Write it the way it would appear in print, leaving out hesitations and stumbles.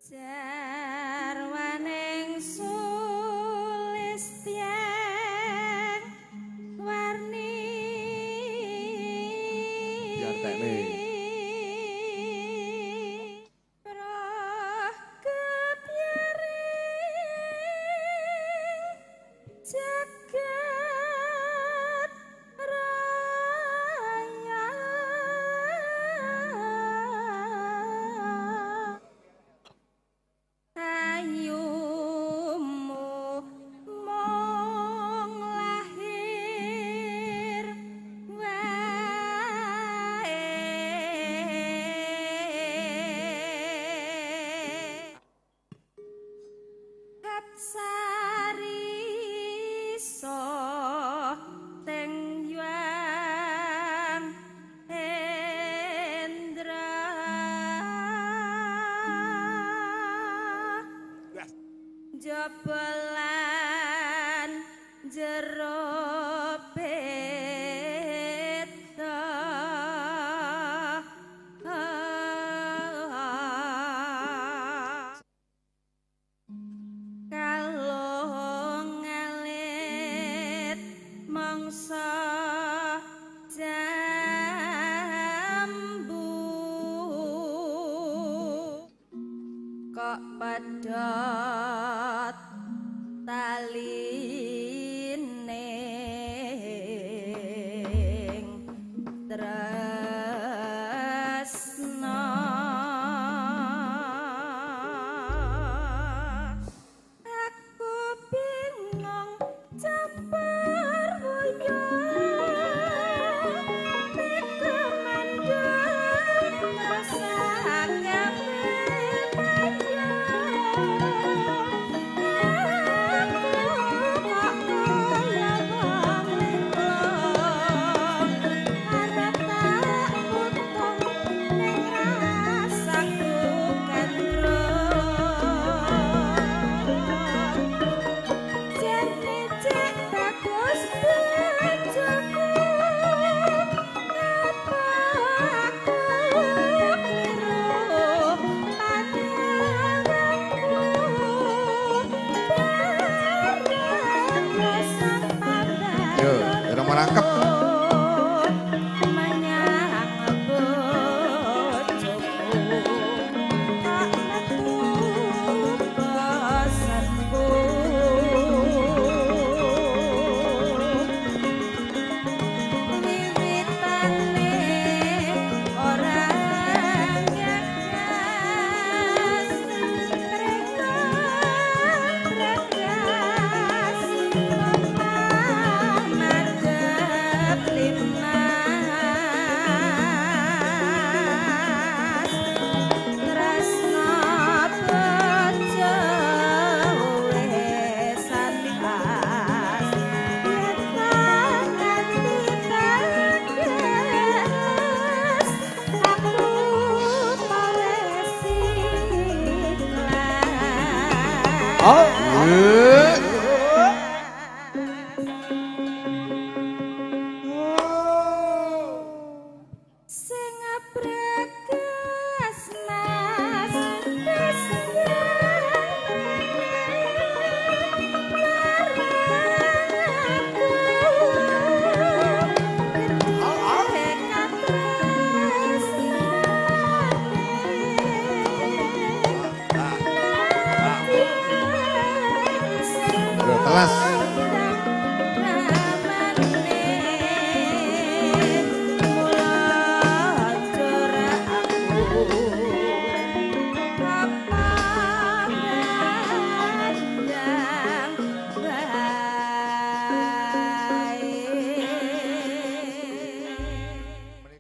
Jarwaning sulistyang warni Biar tekne. Roh kepyaring jagat raya ayumu mung lahir wae Hapsari so teng Hyang Hendra Jobelan jero beda. Kalung ngalit mangsa jambu kok pedhot taline tresna. Aku bingung campur wuyo teka mandor rasane payo. Aku kok kaya wong lemplong arep tak putung ning rasaku gandrung. Jane cek bagus bojoku apa aku kliru pandanganku bareng rasa Yo, ora merangkep. Menyang bojoku tak metu bosenku. Wiwitane ora ngegas pregas madhep limas tresna bojo wis antas yen nganti bagas aku wis ikhlas. Oh. Eh. Sing pregas mas wis Yo, telas.